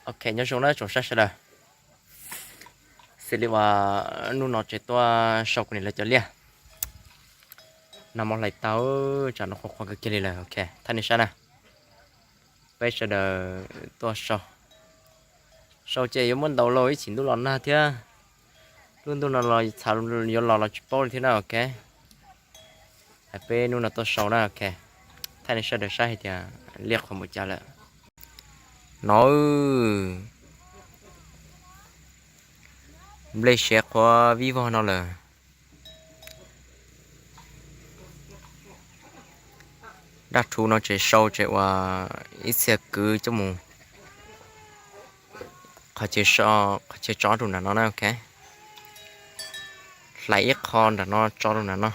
Ok, nyob zoo na tsoom saib sawv daws. Xws li uas hnub no tseem tuaj sau kuv niam lawv cov liaj. Nag hmo hlais tau, tsam no qhuav qhuav kawg kiag li lawm. Ok, thaij nej saib na. Peb sawv daws tuaj sau. Sau ces yuav muab ntaus lauj, ib chim ntuj los nag thiab. Lub ntuj no los txhav yuav los los tsis paub li thiab na. Ok, peb hnub no tuaj sau na. Ok, thaij nej sawv daws saib hais tias liaj qhuav mus cas lawm. No, nplej siav qhuav vij vog no lawm. Dab rhuv no ces sau ces ua ib txhia kwv coj mus qhov chaw tso rau nram no na. Ok, hlais ib qho nram no tso rau nram no.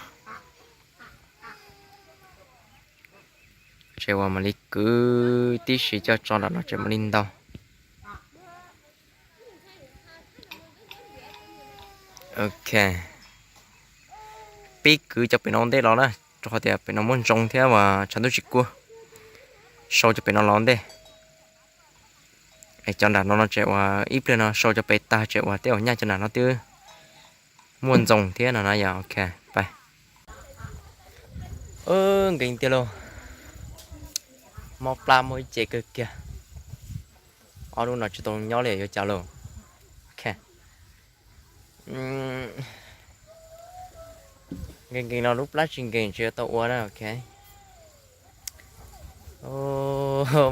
Ces uas mam li kwv tib si coj tso nram no ces mam li ntau. Ok, pib kwv cov pem no ua ntej los na, rau qhov tias pem no muaj ntsoov thiab uas tshav ntuj tsis kub. Sau cov pem no los ua ntej. Es cov nram no no ces uas ib pliag no sau cov pem tag ces uas tej uas nyaj cov nram no twb muaj ntxoog thiab no na yom. Ok, pais. Nkees tiag lauj, mob plab mob ib ce kawg kiag. Ob lub no tsis tau nyob li yuav cas lauj. Ok, nkees nkees no lub plab tsis nkees tsis yuav tau ua na. Ok,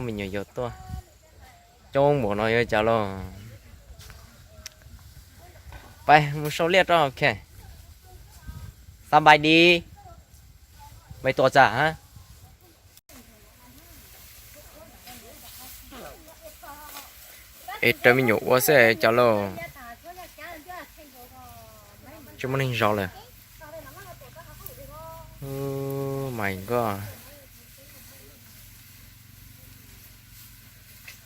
me nyuam yaus tuaj coob npaum no yuav cas lauj. Pais mus sau liaj rau. Ok, xab npai di, npai tuaj txaj ha. Es raws me nyuam ua xwb cas lauj. Tsis muaj neeg zov lawm. My God,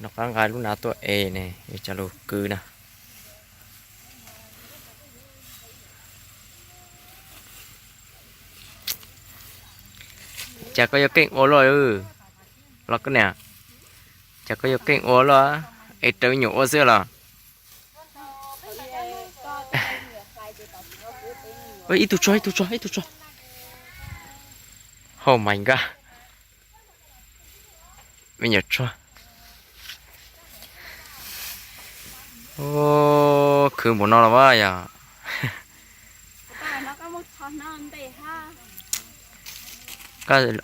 nov qab nqa lub nav tuaj es ne, cas lus kwv na. Cas koj yuav keej ua luaj los koj niam? Cas koj yuav keej ua luaj, es raws me nyuam ua xwb los? Ib tug tso, ib tug tso, ib tug tso. Oh my God, me nyuam tso. Khwv npaum no los as yog.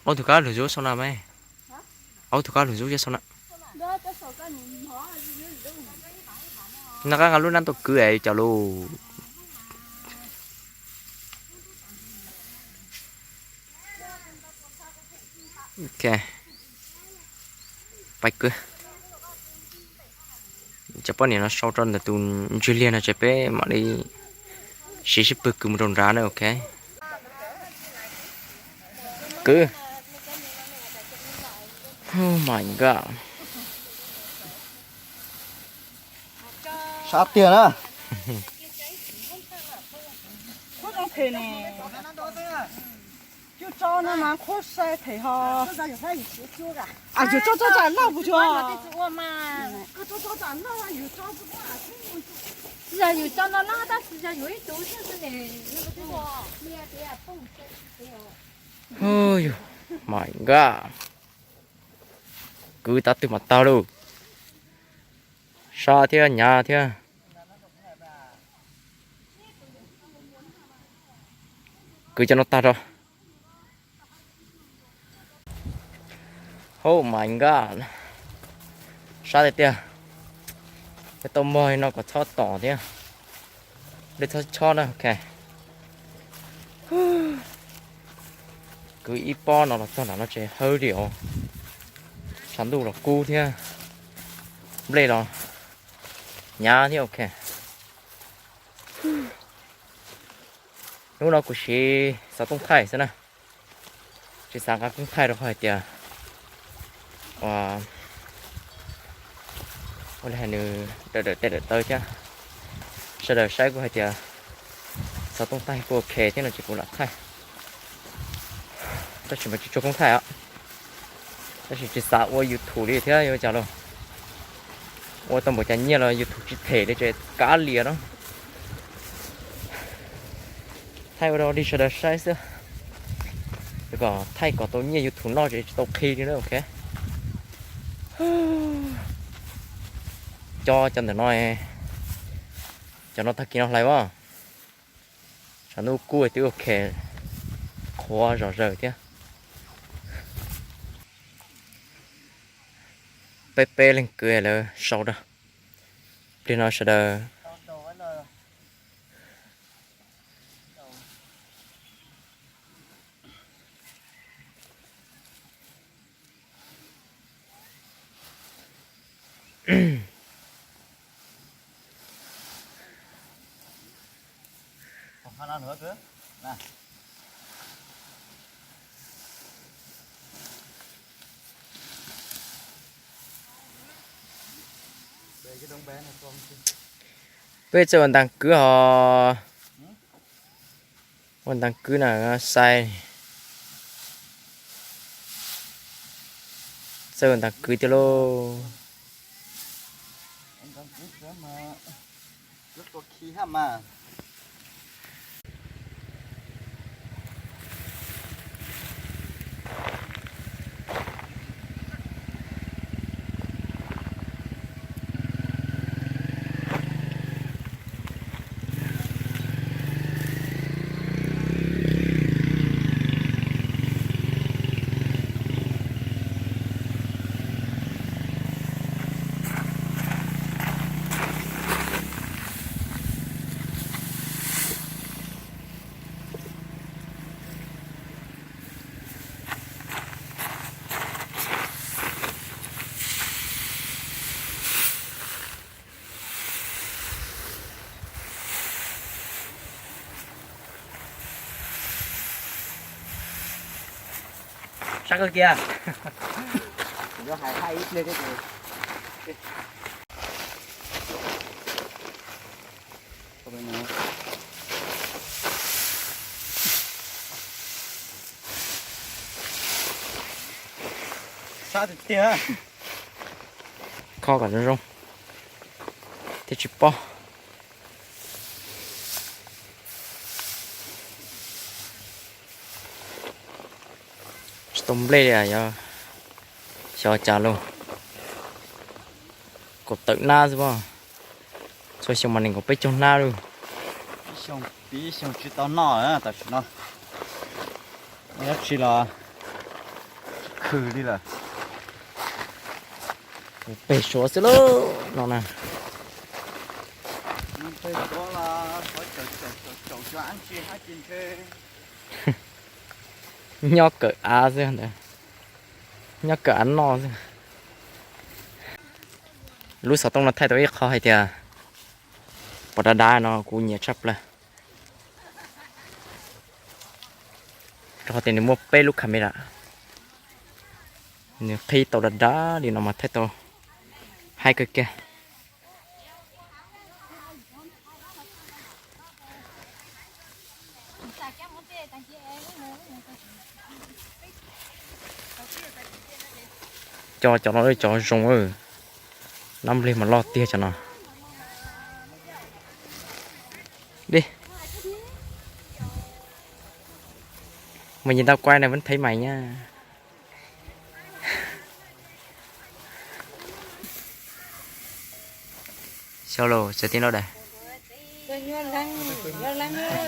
Ob tug kab lug zub sau na me. Ob tug kab lug zub sau na. Nov qab nqa lub nab tuaj kwv es cas lus. Ok, pais kwv. Cov poj niam no sau rau ntawm tus ntswg liag no ces peb mam li siv sib pwg kwv mus rau nrad na. Ok, kwv. Oh my God, sab tiag na. Cua tso no mas khuab sai them ho. Yus tso tso tsam loj puas tsuag? Yus tso no loj tab sis yog yus ib tug thiab xwb ne. My God, kwv tav twg mam tag lauj. Sab thiab hnyav thiab. Kwv cov no tag rau. Oh my God, sab tiag tiag. Peb tau muag li no kom txhob tom thiab. Dej txhob chob na. Ok, kwv ib pob no los txog nram no ces hawb li os. Tshav ntuj los kub thiab, nplej los hnyav thiab. Ok, hnub no kuv siv xov tooj thaij xwb na, tsis xav nqa koob thaij rau qhov hais tias ua li hais nws dawm dawm tes dawm taw thiab. Sawv daws saib kuj hais tias xov tooj thaij kuj ok thiab no ces kuv lam thaij. Tab sis mas tsis tshua koob thaij os, tab sis tsis xav ua YouTube li thiab yuav cas lauj. Ua tau npaum cas nyiaj los YouTube tsis them li, tseem kav liam no. Thaij ua rau sawv daws saib xwb, kom thaij kom tau nyiaj YouTube noj ces tsis tau qhi li na, ok. Cov, cov ntawm no, cov no tag kis no hlais as. Tshav ntuj kub twb ok, qhuav zom zaws thiab. Peb peb leeg kwv lawv sau rau. Pliag no sawv daws. Peb txawj ua ntaag kwv hos. Ua ntaag kwv na, sai. Txawj ua ntaag kwv tiag lauj. Sab kawg kiag. Yuav hais hais ib pliag thiab ces. Sab tiag tiag. Kho kom zoo zoo thiaj tsis pob. Tsis tau nplej li, yog xyov cas lauj. Kaum tawm hnab xwb pob. Txhua xyoo mas nees nkaum peb caug hnab lauj. Ib xyoo tsis tau noj tam sim no. Dab tsi los tsis khw li lawm. Pem suav xwb lauj no na. Nyob kawm av xwb ntawd, nyob kawm av noj xwb. Lub xov tooj no thaij tau ib qho hais tias pom dav dav no kuv nyiam tshaj plaws. Rau qhov tias nws muaj peb lub camera, nws qhib tau dav dav li no mas thaij tau haib kawg kiag. Cov, cov no cov zoo, nab npleg mas loj tiag cov no. Li, mas yim ntau kuai na, vẫn thấy mày nha. Xyov los txawv tib no das.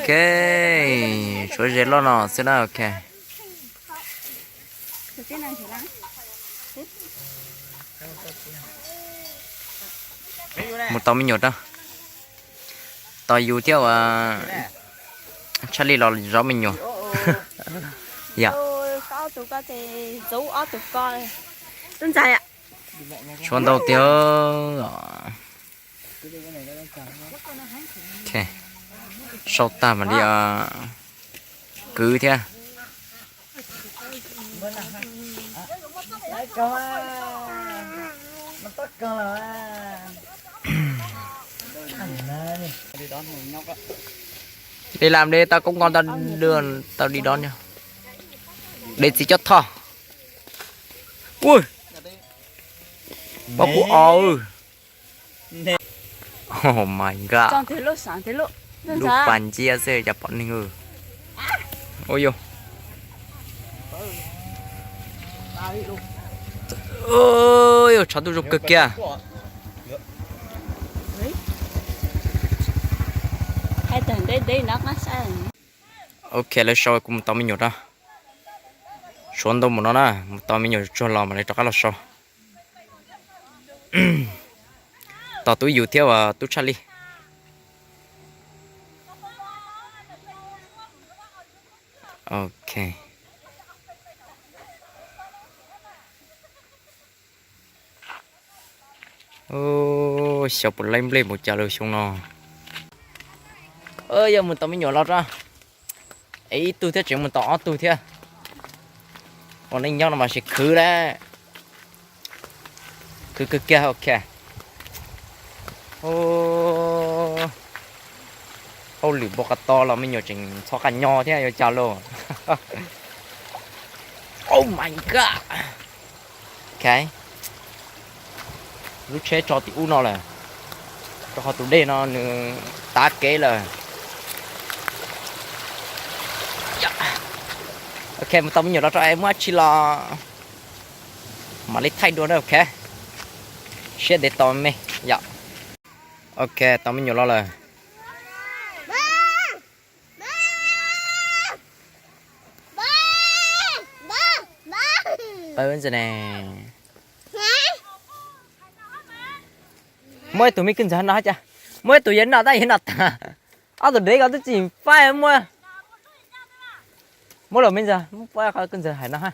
Ok, suav zes loj no xwb na, ok. Mus tau me nyuam rau. Tos yus thiab ua tshaj li los zov me nyuam. Yog. Tshuav ntau tiag. Sau tag mam li kwv thiab. Đi làm đi, tao cũng ngon, tao đưa, tao đi đón nha. Để txiv cov thò. Ui, pob kub os. Oh my god. Lub pas nciab xwb cas pom neeg. Ua yog, yog tshav ntuj zoo kawg kiag. Ok, lawv sau kuv mus tos me nyuam rau. Suav ntau mus no na, mus tos me nyuam tsuag los mam li rov qab los sau. Tos tub Yus thiab uas tub Tshaj Lij. Ok. Xyov puas laib nplej mus cas lawm xyoo no. Yog mus tos me nyuam los rau. Es ib tug thiab tseem mus tos ob tug thiab. Ua neej nyob no mas tsis khwv lawm. Khwv kawg kiag, ok. Hauj lwm npau qas to los me nyuam tseem txhob qas nyo thiab yuav cas lauj. Oh my god. Ok. Lub tsheb tso tim ub no lawm, rau qhov tus dej no nws tav kev lawm. Ok, mus tos me nyuam los rau es muaj dab tsi los mam li thaij dua na, ok. Siab ntev tos me yom. Ok, tos me nyuam los lawm. Muaj ib tug me kwj ntxawg no cas, muaj ib tug yog noj tab yog noj tag. Ob tug dev ko twb tsis faib muaj. Muab los me ntxawg, muab pab qhov kwj ntxawg hais no ha.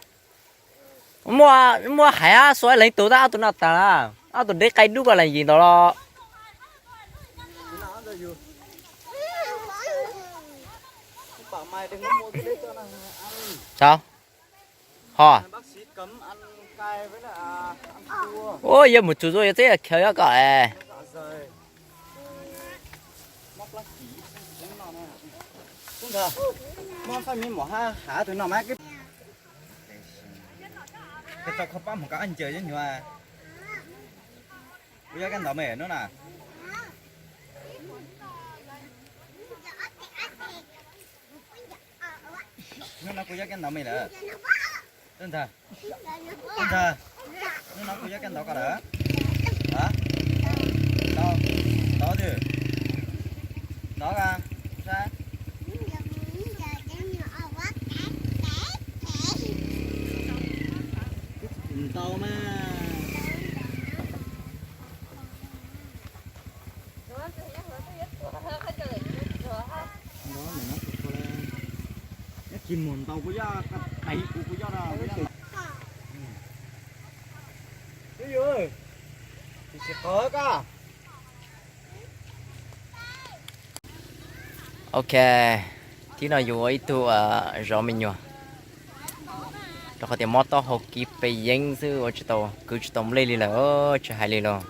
Muaj, muab hais xuas leej tus tab ob tug noj tag lawm, ob tug dev qaib dub ko las yim ntawd los. Tau. Ho. Ua yog mus txug tuaj yog txeb khaws nyob kom. Kuv yog koj ntawd me hnub no, kuv yog koj ntawd me lawm. Ntxawg, ntxawg, hnub no kuv yog koj ntawd ko lawm. Ntawd, ntawd twg? Ntawd a, sab. Ntau mas. Nyob kis muag ntau kuv yoj, qais kuv kuv yoj no. Twb yog, tab sis qhov ko. Ok, thib no yus ua ib tug zov me nyuam, rau qhov tias mob taub hau kis pes yeeb xwb ua tsis tau, kwv tsis tau nplej li lawm, tsis hais li los.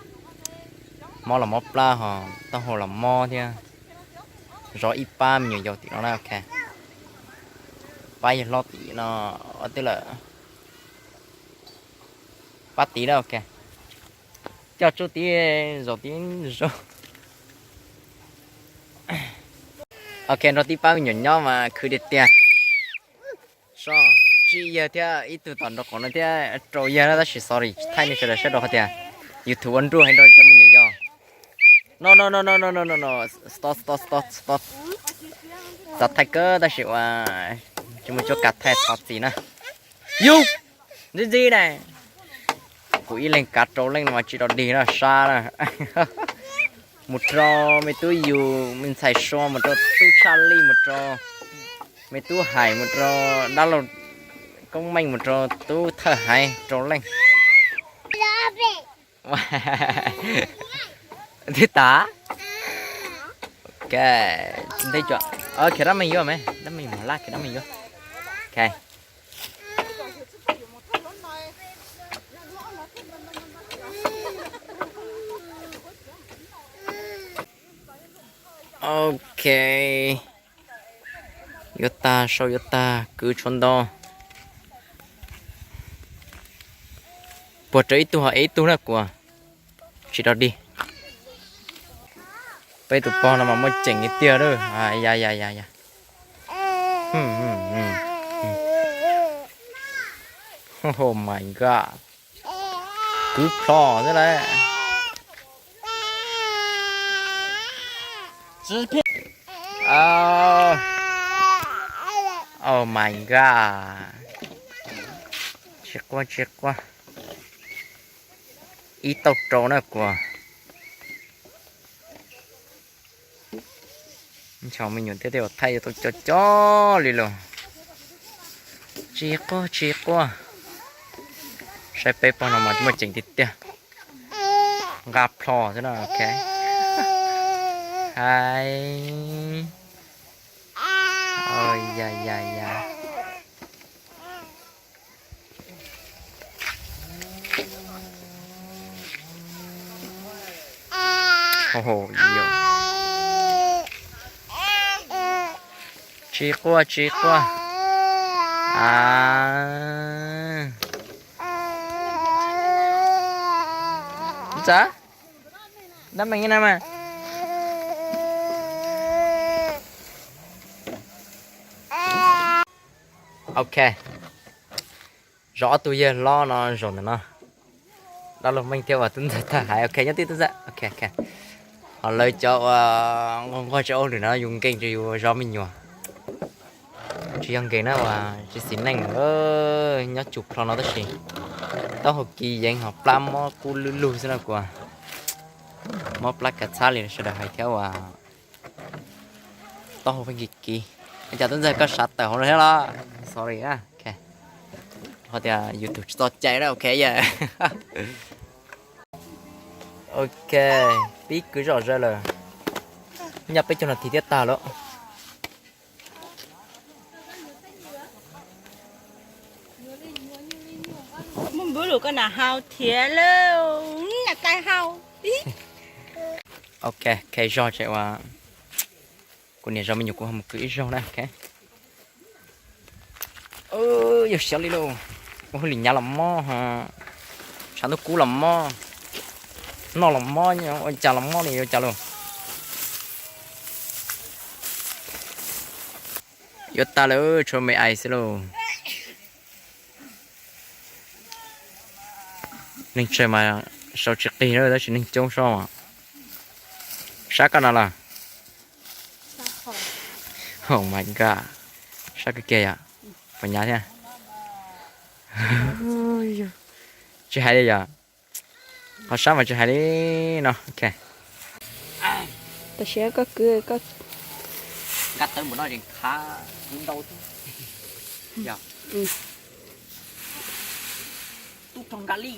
Mob los mob plab ho, taub hau los mob thiab. Zov ib pab me nyuam yaus tim no na, ok. Pab yawg hlob tim no, ua twb lawm. Pab tid na, ok. Coj tsuj tid, zaum tid zaum. Ok, nrog tib pab me nyuam nyob mas khwv tiag tiag. So, tsib yawg thiab ib tug tom nraub qaum no thiab rau yawg na, tab sis sorry tsis thaij nej sawv daws saib rau qhov tias YouTube ua nruj heev rau cov me nyuam yaus. No no no no no no no no. Stop stop stop stop. Xav thaij kawg tab sis ua tsis muaj cuab kav thaij thov txim na. Yus, ntxi ntxi na. Kuv ib leeg kav rau leej no mas tsis rau dig no sab na. Mus rau me tub Yus, me ntxhais Sua, mus rau tub Tshaj Lij, mus rau me tub Hais, mus rau dab laug Koob Meej, mus rau tub Thawj Haiv, rau leej. Twb tas. Ok, nte cua. Khiav dab meeg yuav me, dab meeg mus laj khiav dab meeg yuav. Ok. Ok. Yuav tag, sau yuav tag, kwv tshuav ntau. Puag rau ib tug ho ev ib tug na kuv. Tsis rau dig. Peb tus pog no mas muaj ceem li tiag lawm. Ya ya ya ya. Oh my god. Kwv plho xwb lawm. Oh my god. Tsis quaj tsis quaj. Ib tauj rau na kuv. Ncho me nyuam thiab tej uas thaij yuav tau cov cov li los. Tsis quaj tsis quaj. Saib peb pog no mas muaj ceem tiag tiag. Nqa plho xwb na, ok. Hais. Ya ya ya. Tsis quaj tsis quaj. Txav, dab meeg na mas. Ok. Zov ob tug yawg hlob no zaum ntawm no. Dab laug Meej thiab uas tub ntxawg thaj hais, ok nyob tib tub ntxawg, ok ok. Ho lawv cov uas nquag nquag tsis ua hauj lwm no yus nkees rau yus zov me nyuam. Tsis yog nkees na uas tsis xis neej, nyob tsum plho no tab sis taub hau kis yeev ho plab mob kub lwj lug xwb no kuv. Mob plab kav txhab li sawv daws hais thiab uas taub hau pheej kis kis. Cas tub ntxawg koj sav tawm hauv no thiab los? Sorry na. Qhov tias YouTube tsis txoj cai na, ok yawg. Ok, pib kwv zom zaws lawm. Nyob peb caug nas this thiab tag lawm. Muab npwb lus koj nam hau thiab lauj, nam tais hau. Ok, ok, zog tseem ua. Kuv niam zov me nyuam kuv ho mus kwv ib zaug na, ok. Yog siav li lauj, ua hauj lwm hnyav los mob, tshav ntuj kub los mob, noj los mob, ua cas los mob li ua cas lauj. Yuav tag lawm, tshuav me ais xwb lauj. Neeg tsawg mas sau tsis qig na, tab sis neeg coob soj. Sab koj no los? Oh my god, sab kawg kiag yom. Puas hnyav thiab? Tsis hais li yom. Qhov sab mas tsis hais li no, ok. Tam sim koj kwv koj nqa tawv npaum no tseem khav ntau thiab. Yog tub rog nqa li.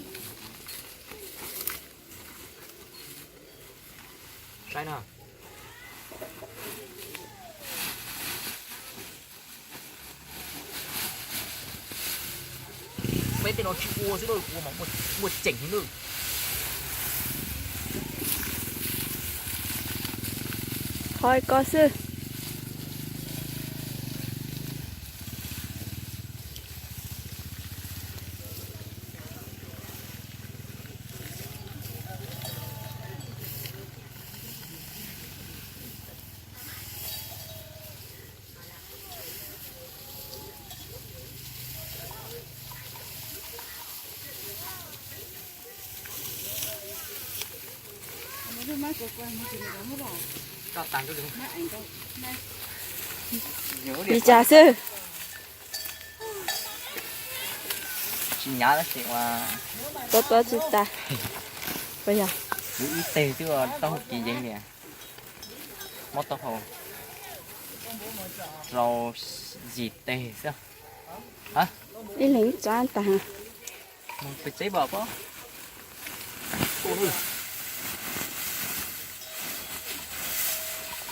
Saib no. Peb tej no tsis ua xwb, ua mas muaj ceem heev nawb. Qhov ko xwb. Li cas xwb? Tsis hnyav tab sis ua. Tuav tuav tsis tas. Kuv ib teg twb taub hau kis yeev li. Mob taub hau rau yim teg xwb. Ib leeg ib txav tas. Pes tsev pom pob.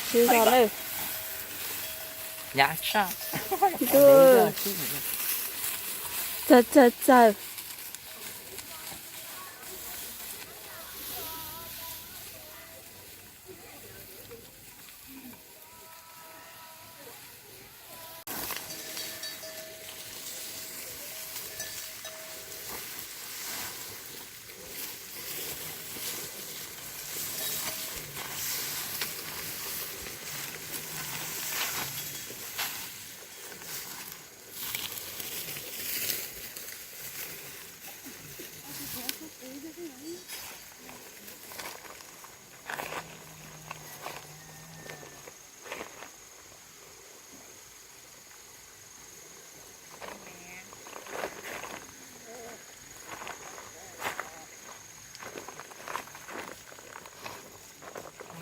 Sib zog lawm. Hnyav tshaj. Ntuj. Txawg txawg txawg.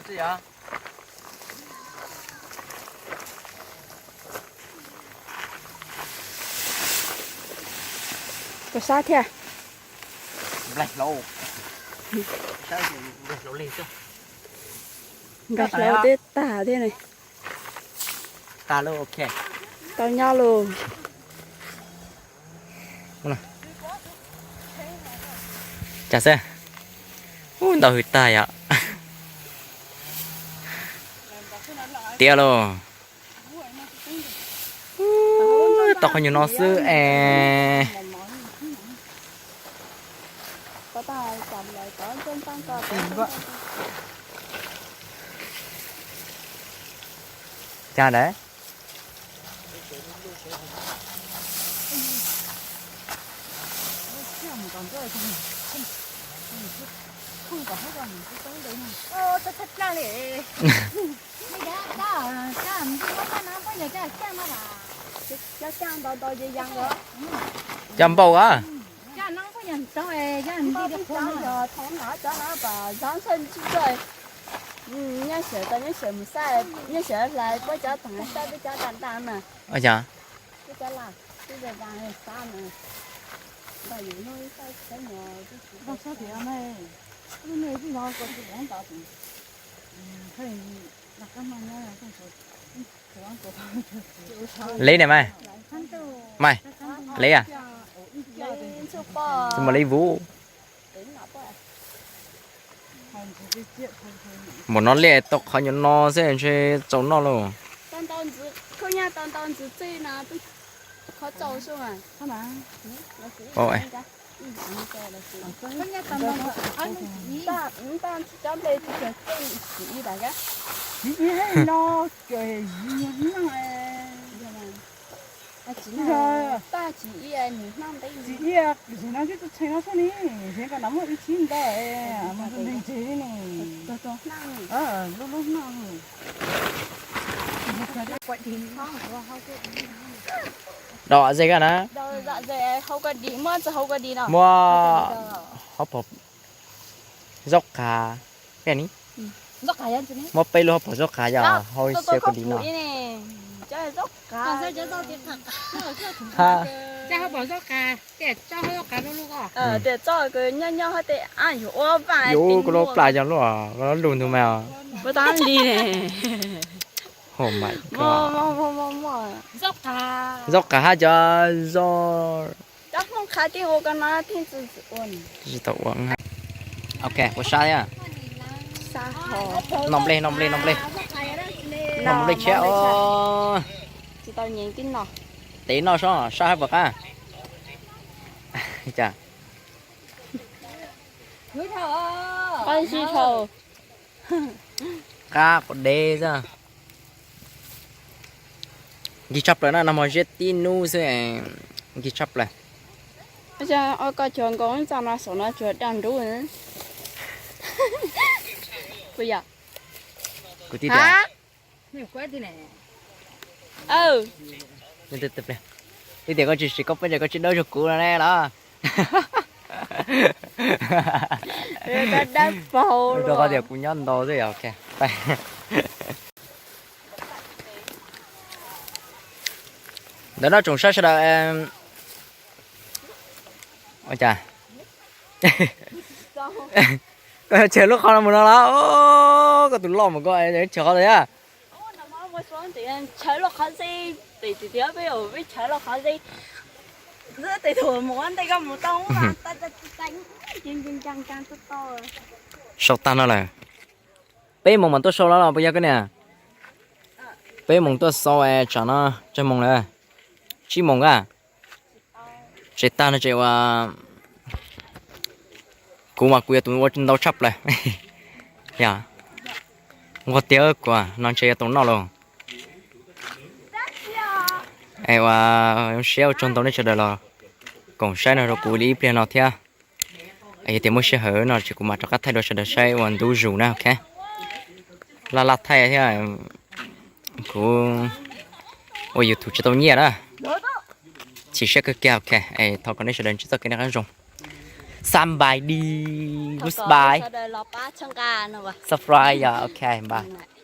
Puas sab thiab? Nplaig hlauv, nplaig hlauv twb tag thiab ne. Tau nyob lauj. Cas xwb, ub, ntau hws tag yom. Tiag lauj. Tau qhov nyuag no xwb es. Cas ntawd. Cov npau a. Nyob sawv tau nyob sawv mus xaj, nyob sawv hlais puab cov toom xaj peb cov ntaj ntaj na. Peb cov laj, peb cov laj xab na. Lev ne mas. Mas, lev a? Tsis muaj lev vuv. Npaum no liaj tau qhov nyuag no xwb ntshe txaus noj lauj. Tsis ib no, tsis ib, tsis ib no xwb, tus tshee no xwb ni, zev nkaus no muaj ib txhib ntawd, mus tus neeg tseg li ni. Lub lub no. Dom ze kaj na. Muaj hauv paus zaub qav, peb ni. Muab peb lub hauv paus zaub qav yog hau xyaw kua dis no. Yuav koj lub plas yog lub, koj lub lug ntug mas. Zaub qav hab cov zaub. Tsis tau ua. Ok, ua sab thiab. Noj nplej, noj nplej, noj nplej. Noj nplej tshiab os. Tev noj sab, sab hab puas qab? Qab quav dev xwb. Nkig tshaj plaws na, nag hmo ziab tib hnub xwb, nkig tshaj plaws. Koj chuav nkaus txoj no saum no tsuas daj nrub. Kuv tib tias, tib tias koj tsis siv koj peb es koj tsis dawb zog kuv no ne los. Rau qhov tias kuv nyob ntau xwb yog. Ntawm no tsoom saib sawv daws, ua cas koj yuav chaws lub qhov no mus no los? Koj tus loj mus koj chaws qhov ntawd yog. Sau tag no lawm. Peb moos mam tuaj sau los los puas yog koj niam? Peb moos tuaj sau, tsam no tsawg moos lawm? Tsib moos a. Tsev tag no tseem ua, kuv mas kuv yog tus ua ntau tshaj plaws. Yog, nquag tiag kuv no ntshe yuav tau noj lauj. Es ua zoo siab ua tsaug ntau nej sawv daws los koom saib no rau kuv li ib pliag no thiab. Yog tias muaj sij hawm no ces kuv mam rov qab thaij rau sawv daws saib ua ntu zus na, ok. Laj laj thaij thiab, kuv ua YouTube tsis tau nyiaj na. Chim siab kawg kiag, ok. Thov kom nej sawv daws ntsib txoj kev noj qab zoo. Sawv daws los pab txhawb nqa no. Subscribe, ok, bye.